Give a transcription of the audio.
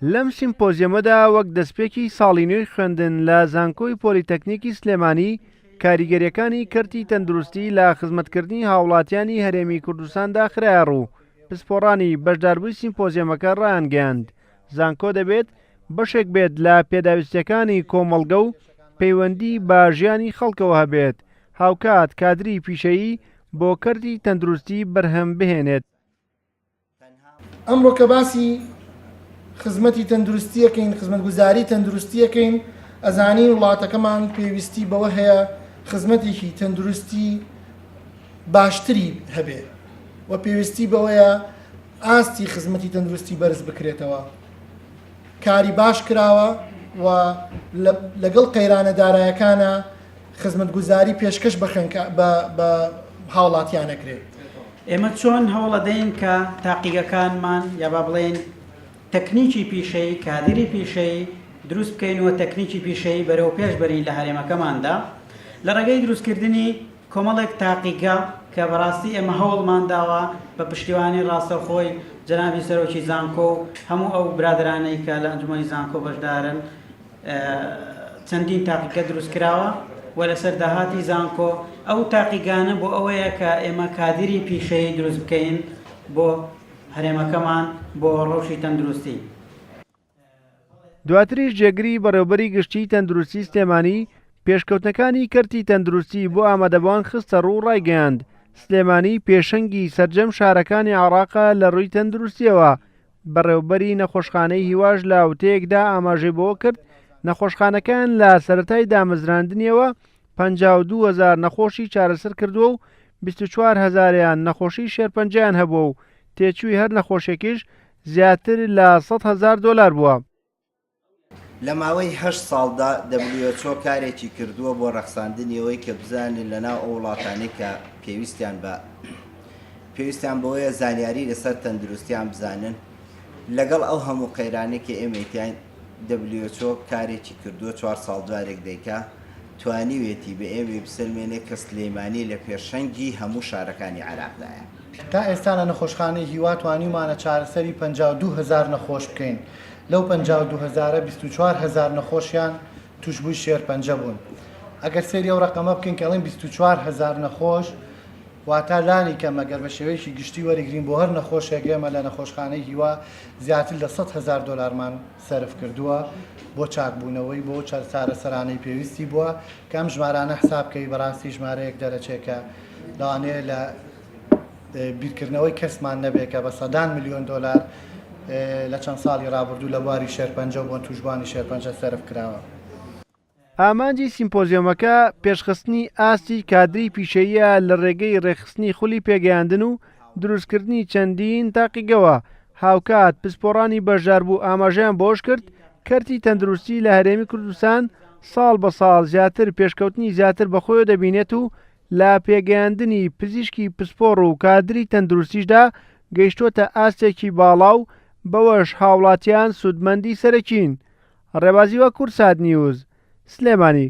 لەم سیمپۆزیەمەدا وەک دەستپێکی ساڵی نوێی خوێندن لە زانکۆی پۆلیتەکنیکی سلێمانی کاریگەریەکانی کەرتی تەندروستی لە خزمەتکردنی هاوڵاتیانی هەرێمی کوردستاندا خرایەڕوو، پسپۆڕانی بەشداربووی سیمپۆزیەمەکە ڕایانگەیاند، زانکۆ دەبێت بەشێک بێت لە پێداویستیەکانی کۆمەڵگە و پەیوەندی بە ژیانی خەڵکەوە هەبێت، هاوکات کادری پیشەیی بۆ کەرتی تەندروستی بەرهەم بهێنێت. ئەمڕۆ کە باسی خزمەتی تەندروستیەکەین خزمەتگوزاری تەندروستیەکەین ئەزانین وڵاتەکەمان پێویستی بەوە هەیە خزمەتێکی تەندروستی باشتری هەبێ و پێویستی بەوەیە ئاستی خزمەتی تەندروستی بەرز بکرێتەوە کاری باش کراوە و لەگەڵ قەیرانە دارایەکانە خزمەتگوزاری پێشکەش بە خوێندکا بە بە هاوڵاتیان ئەکرێت. ئێمە چۆن هەوڵەدەین کە تاقیگەکانمان یا با بڵێین تەکنیکی پیشەیی، کادیری پیشەیی دروست بکەین و تەکنیکی پیشەیی بەرەو پێش بەرین لە هەرێمەکەماندا لە ڕێگەی دروستکردنی کۆمەڵێک تاقیگە کە بەڕاستی ئێمە هەوڵمان داوە بە پشتیوانی ڕاستەوخۆی جەنابی سەرۆکی زانکۆ و هەموو ئەو برادەرانەی کە لە ئەنجومەنی زانکۆ بەشدارن چەندین تاقیگە دروستکراوە و لەسەر داهاتی زانکۆ ئەو تاقیگانە بۆ ئەوەیە کە ئێمە کادیری پیشەیی دروست بکەین بۆ هەرێمەکەمان بۆ ڕەوشی تەندروستی. دواتریش جێگری بەڕێوبەری گشتیی تەندروستی سلێمانی پێشکەوتنەکانی کەرتی تەندروستی بۆ ئامادەبوان خستەڕوو و ڕایگەیاند، سلێمانی پێشەنگی سەرجەم شارەکانی عێراقە لە ڕووی تەندروستییەوە بەڕێوبەری نەخۆشخانەی هیواش لە وتەیەکدا ئاماژەی بەوە کرد، نەخۆشخانەکەیان لە سەرەتای دامەزراندنیەوە 52 هەزار نەخۆشی چارەسەر کردووە و 24 هەزاریان نەخۆشی شێرپەنجەیان هەبووە و تێچووی هەر نەخۆشێکیش زیاتر لە 100 هەزار دۆلار بووە. لە ماوەی هەشت ساڵدا who کارێکی کردووە بۆ ڕەخساندنی ئەوەی کە بزانین لە ناو ئەو وڵاتانەی کە پێویستیان بە پێویستیان بەوەیە زانیاری لەسەر تەندروستیان بزانن لەگەڵ ئەو هەموو قەیرانەی کە ئێمەی تیاین who کارێکی کردووە چوار ساڵ جارێک دەیکا توانیوێتی بە ئێمەی بسەلمێنێ کە سلێمانی لە پێشەنگی هەموو شارەکانی عێراقدایە. تا ئێستا لە نەخۆشخانەی هیوا توانیومانە چارەسەری 52 هەزار نەخۆش بکەین، لەو 52 هەزارە 24 هەزار نەخۆشیان توشبووی شێرپەنجە بوون. ئەگەر سەیری ئەو ڕەقەمە بکەین کە ئەڵێن 24 هەزار نەخۆش، واتا لانی کەم ئەگەر بە شێوەیەکی گشتی وەریگرین بۆ هەر نەخۆشێک ئێمە لە نەخۆشخانەی هیوا زیاتر لە 100 هەزار دۆلارمان سەرف کردووە بۆ چاکبوونەوەی بۆ چارەسەرانەی پێویستی بووە کە ئەم ژمارانە حساب کەی بەڕاستی ژمارەیەک دەرەچێت کە لەوانەیە لە بیرکردنەوەی کەسمان نەبێت کە بە سەدان ملیۆن دۆلار لە چەند ساڵی ڕابردوو لە بواری شێرپەنجە و بۆ تووشبووانی شێرپەنجە سەرف کراوە. ئامانجی سیمپۆزیۆمەکە پێشخستنی ئاستی کادری پیشەییە لە ڕێگەی ڕێکخستنی خولی پێگەیاندن و دروستکردنی چەندین تاقیگەوە، هاوکات پسپۆڕانی بەشداربوو ئاماژەیان بەوەشکرد، کەرتی تەندروستی لە هەرێمی کوردستان ساڵ بە ساڵ زیاتر پێشکەوتنی زیاتر بەخۆیەوە دەبینێت و لە پێگەیاندنی پزیشکی پسپۆڕ و کادری تەندروستیشدا گەیشتووەتە ئاستێکی باڵا و بەوەش هاوڵاتیان سوودمەندی سەرەکین. ڕێبازی وە کوردسات نیوز، سلێمانی.